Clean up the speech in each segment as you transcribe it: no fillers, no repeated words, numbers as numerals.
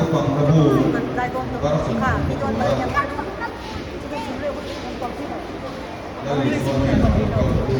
Naupang hlabu var 35 Lal Isua hnenah lo kal rawh u.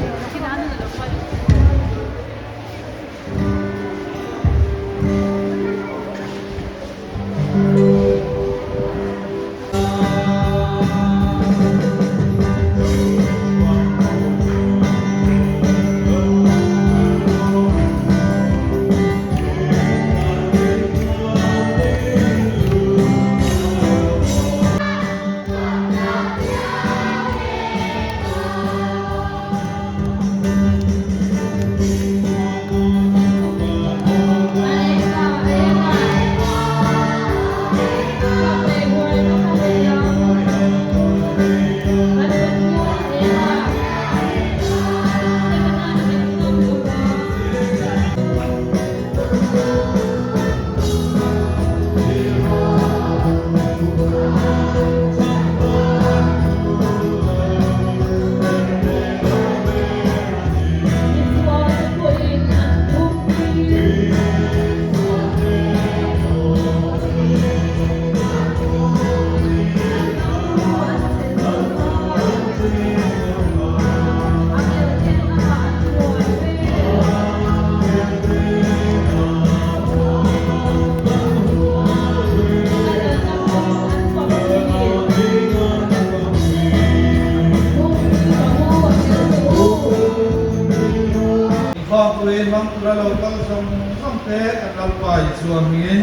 Inkhawmpui hmang tura lo kal zawng zawng te kan Lalpa Isua hmingin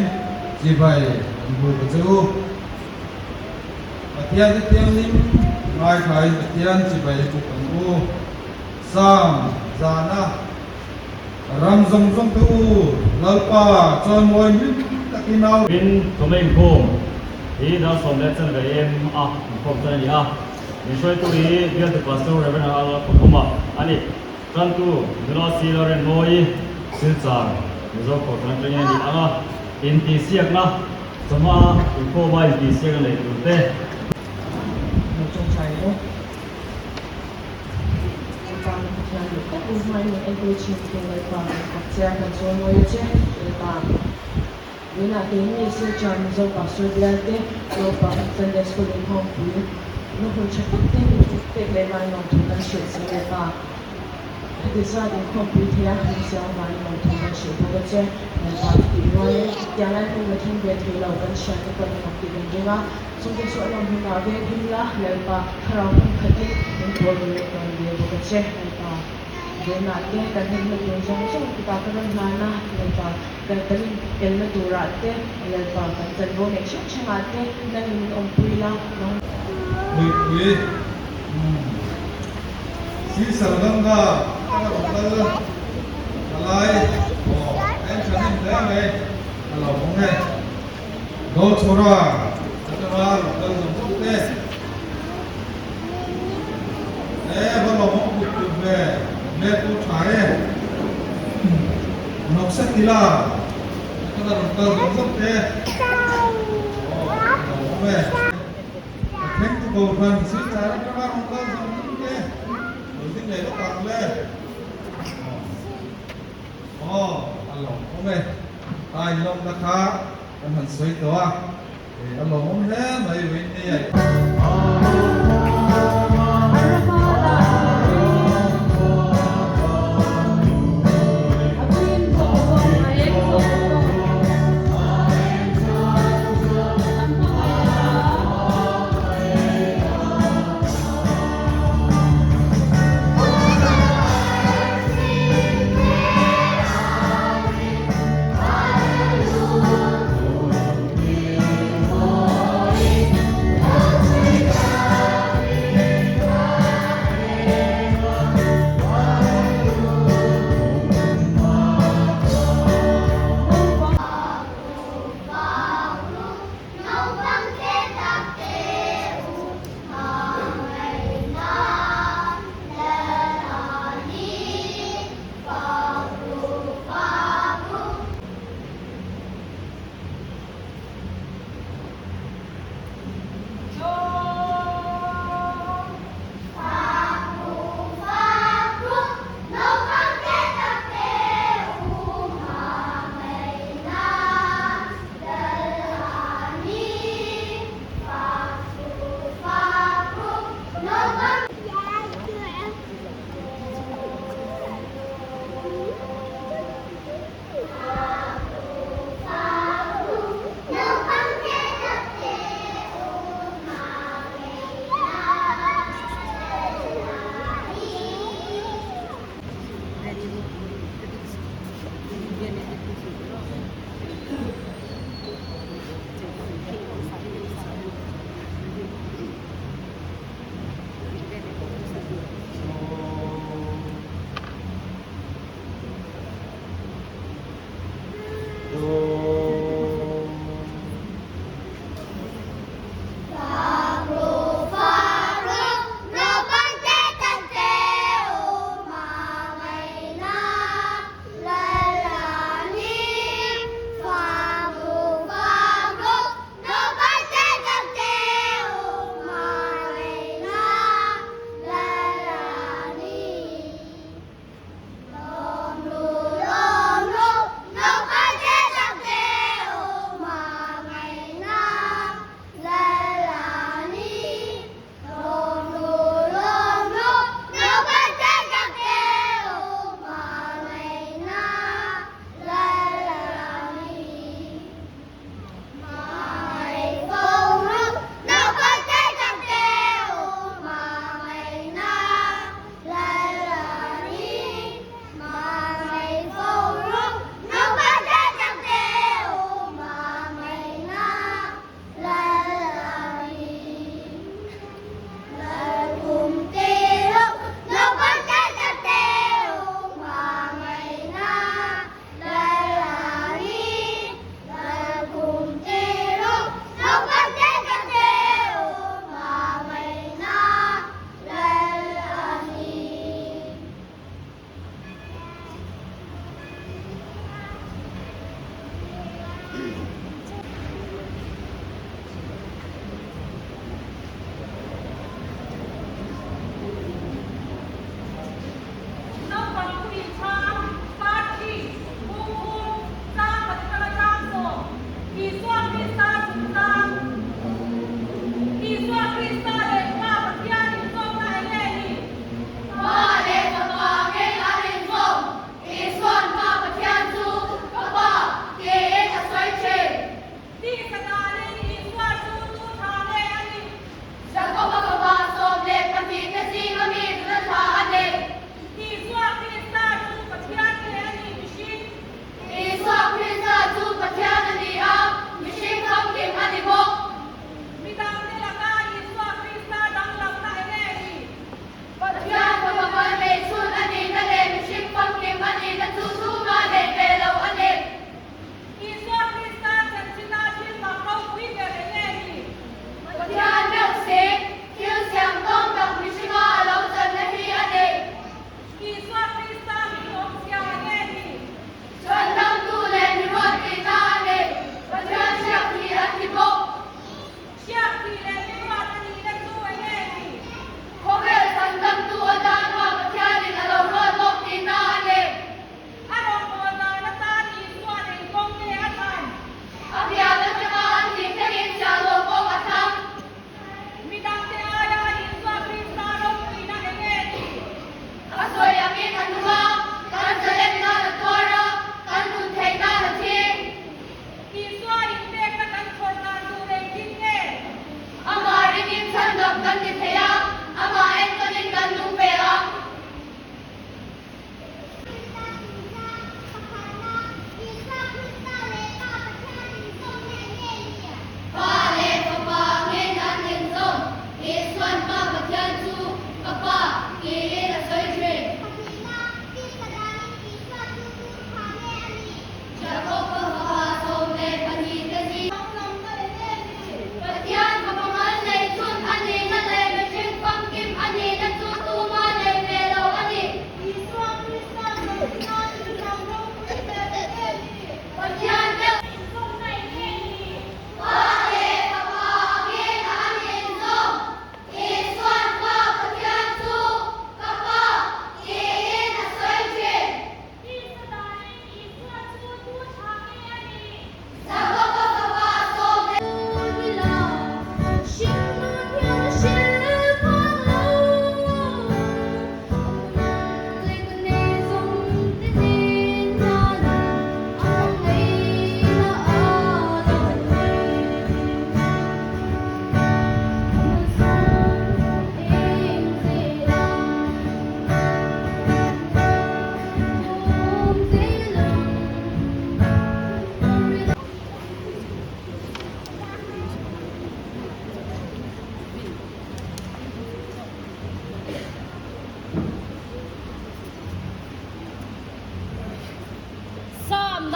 chibai an buk a che u. Pathian te thianghlim ngaithlain Pathian chibai a buk ang u. Sam zana ram zawng zawng te u Lalpa chawimawi hlim takin au. Tin, thawmna inkhawm hi dar sawm leh chan ve em a inkhawm chuan a ni a. Min hruaitu hi Bialtu Pastor Rev. Al Pakhuma a ni. Tantu nula si Lauren Mawi Silchar Mizo Kohhran atangin a ni ang a, intihsiakna chawhma inkhawma intihsiakna nei tur te. Lo tawngtai rawh. Lalpa kan Pathian duh tak in hmain min enkawl thin tu Lalpa kan fak che a, kan chawimawi a che. Lalpa, tunah keini Silchar Mizo Pastor bial te naupang Sunday School inkhawmpui na hun tha tak te min pek leh vang nuam thu kan hrilh che Lalpa. Heti zat inkhawmpui thei a min siam vang nuam thu kan hrilh bawk a che. Lalpa chutih rualin tiang lai hun la thleng ve thei lo kan hriat te pawh an awm tih kan ring a. Chungte chu a lawm hunah veng him la, Lalpa, thlarau hmun khatin min pawl leh rawn dil bawk a che, Lalpa. Venah te kan hlimna tur zawng zawng kutah ka rawn hlan a, Lalpa, kan kan inelna turah te, Lalpa, kan chanvo neih hrang hrangah te nangin min awmpui la, nang. Puipui, umm, Sisal Ganga atanga rawn kal a lai, aw, a en tha hnem hle mai, a lo awm e. Dawlchhawra atanga rawn kal zawng zawng te e va lawmawm kut kut ve hmel pawh tha e Nawksa Kila atanga rawn kal zawng zawng te aw a lawmawm e A thlengtu Kohhran Silchar atanga rawn kal zawng zawng te lo ding leh lawk ang le aw a lawmawm e. A inlawmna kha kan han sawi tawh a, a lawmawm hle mai Whitney a.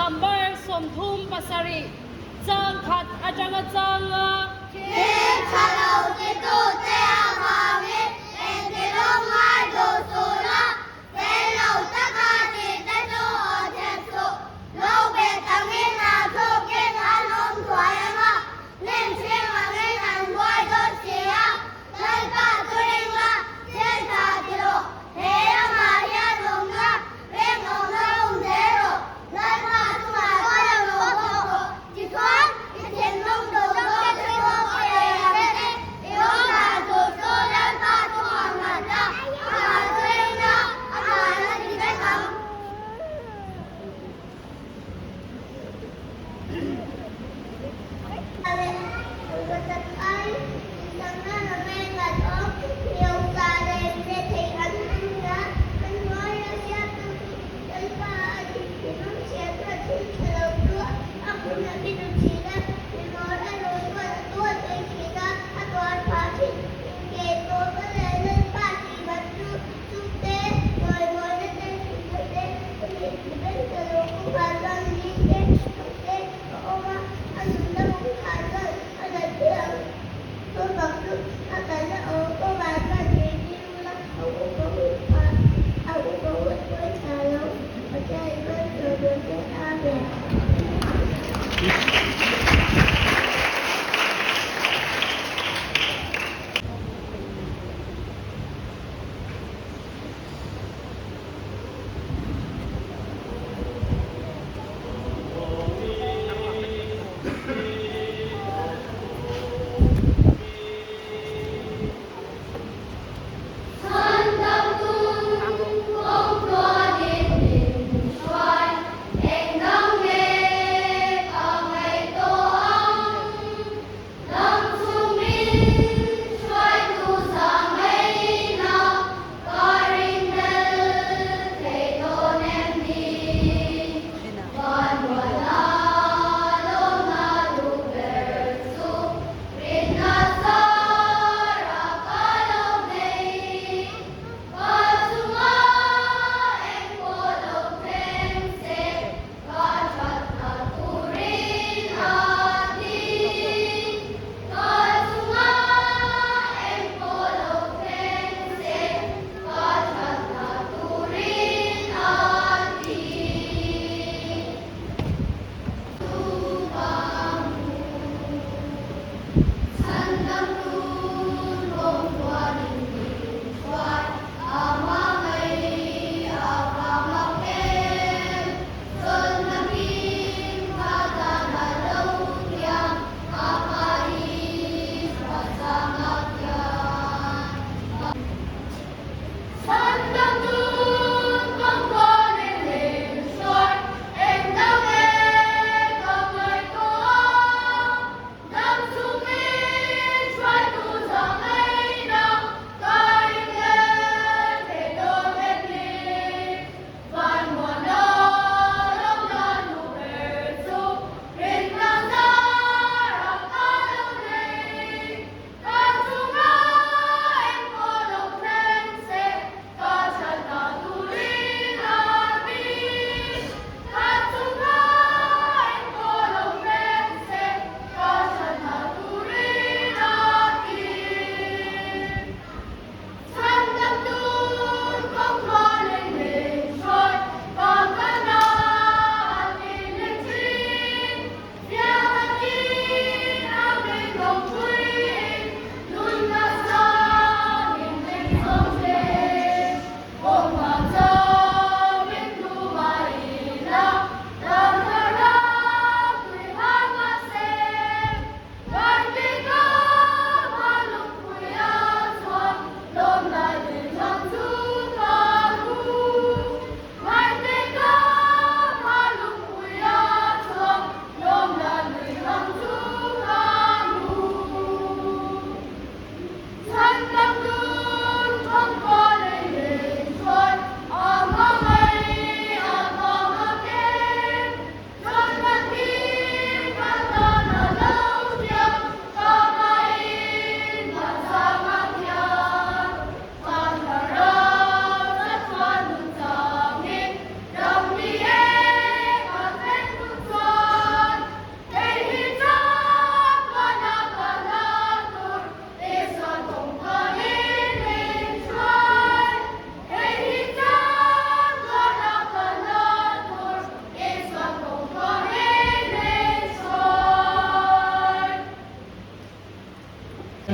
Number 37, chang khat atanga chang nga. Thil tha lo titute avangin engtilawm ngai duh suh la, fel lo taka tihte chu aw thep suh. Lo bet angin a thlawkin an awm thuai ang a, nem hring angin an buai dawn si a, Lalpa chu ring la, thil tha ti rawh. He ramah hian awmna reng awmna awm zel rawh. Lalpa chungah chuan lo bawk rawh. Tichuan, i thinlung duh zawng te pawh ka ei ang che. I awm dan tur chu Lalpa chungah nghat la, amah chu ring la, amah a ti vek ang.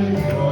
Aw.